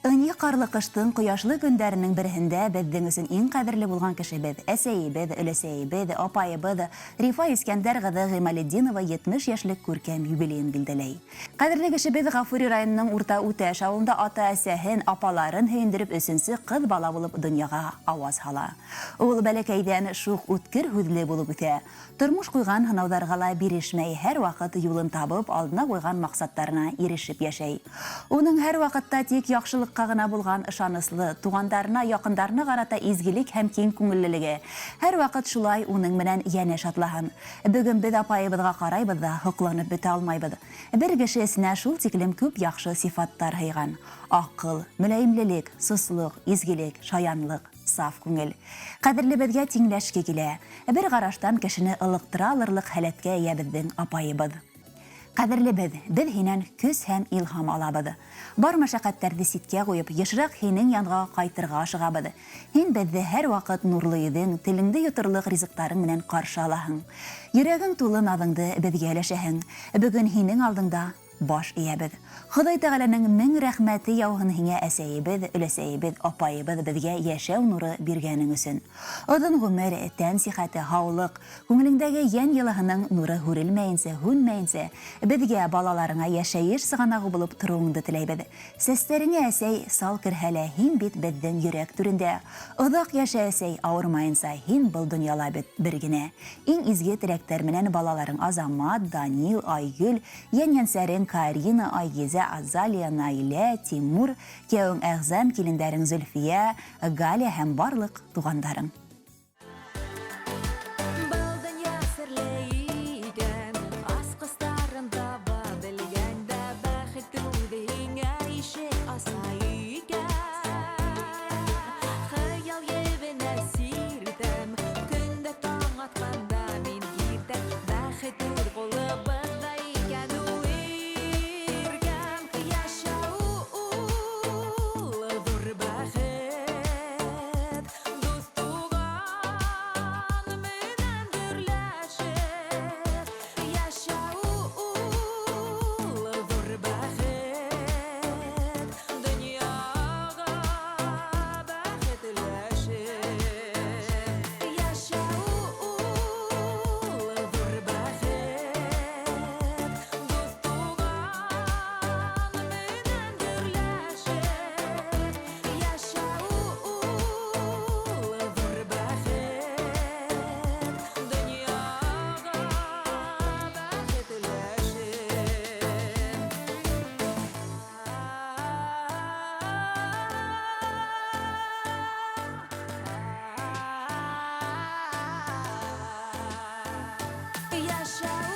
Ынйы ҡарлы ҡыштың ҡояшлы көндәренең береһендә беҙҙең өсөн иң ҡәҙерле булған кешебеҙ, әсәйебеҙ, өләсәйебеҙ, апайыбыҙ Рифа Искәндәр ҡыҙы Ғималетдинова 70 йәшлек күркәм юбилейын билдәләй. Ҡәҙерле кешебеҙ Ғафури районының Урта Үтәш ауылында ата-әсәһен, апаларын һөйөндөрөп өсөнсө ҡыҙ бала булып донъяға ауаз һала. Ул бәләкәйҙән шуҡ, үткер һүҙле булып үҫә. Тормош ҡуйған һынауҙарға ла бирешмәй, һәрваҡыт юлын табып, алдына ҡуйған маҡсаттарына ирешеп йәшәй. Уның һәрваҡытта тик яҡшылыҡҡа ғына булған ышаныслы, туғандарына, яҡындарына ҡарата изгелек һәм киң күңеллелеге һәрваҡыт шулай уның менән йәнәш атлаһын. Бөгөн беҙ апайыбыҙға ҡарайбыҙ ҙа һоҡланып бөтә алмайбыҙ. Бер кеше эсенә шул тиклем күп яҡшы сифаттар һыйған. Аҡыл, мөләйемлелек, сослоҡ, изгелек, шаянлыҡ, саф күңел. Ҡәҙерлебеҙгә тиңләшке килә. Бер ҡараштан кешене ылыҡтыра алырлыҡ һәләткә эйә беҙҙең апайыбыҙ. Ҡәҙерлебеҙ, беҙ һинән көс һәм илһам алабыҙ. Бар мәшәҡәттәрҙе ситкә ҡуйып, йышыраҡ һинең янға ҡайтырға ашығабыҙ. Һин беҙҙе һәрваҡыт нурлы йөҙөң, телеңде йоторлоҡ ризыҡтарың менән ҡаршы алаһың. Йөрәгең тулы наҙыңды беҙгә өләшәһең. Бөгөн һинең алдыңда баш эйәбеҙ. Хоҙай Тәғәләнең мең рәхмәте яуһын һиңә, әсәйебеҙ, өләсәйебеҙ, апайыбыҙ, беҙгә йәшәү нуры биргәнең өсөн. Оҙон ғүмер, тән сихәте, һаулыҡ, күңелеңдәге йән йылыһының нуры һүрелмәйенсә, һүнмәйенсә, беҙгә, балаларыңа йәшәйеш сығанағы булып тороуыңды теләйбеҙ. Сәстәреңә, әсәй, сал керһә лә, һин бит беҙҙең йөрәк түрендә. Оҙаҡ йәшә, әсәй, ауырмайынса, һин был донъяла бит бер генә. Иң изге теләктәр менән балаларың Азамат, Данил, Айгөл, йән-йәнсәрең Карина, Айгизә, Азалия, Наилә, Тимур, кияүең Әгъзам, килендәрең Зөлфия, Галя һәм барлык тугандарың. Был дөнья серле икән, асҡыстарын таба белгәндә бәхет үҙе һиңә ишек аса икән. Хыял ебенә сиртәм, көндә таң атҡанда мин китәм, бәхет үҙ ҡулыбыҙҙа икән ул иркәм. Яшәү ул ҙур бәхет, дуҫ-туған менән гөрләшеп. Яшәү ул ҙур бәхет, донъяға бәхет өләшеп. Яшәү ул ҙур бәхет, дуҫ-туған менән гөрләшеп. Яшәү ул ҙур бәхет, донъяға бәхет өләшеп. Яшәү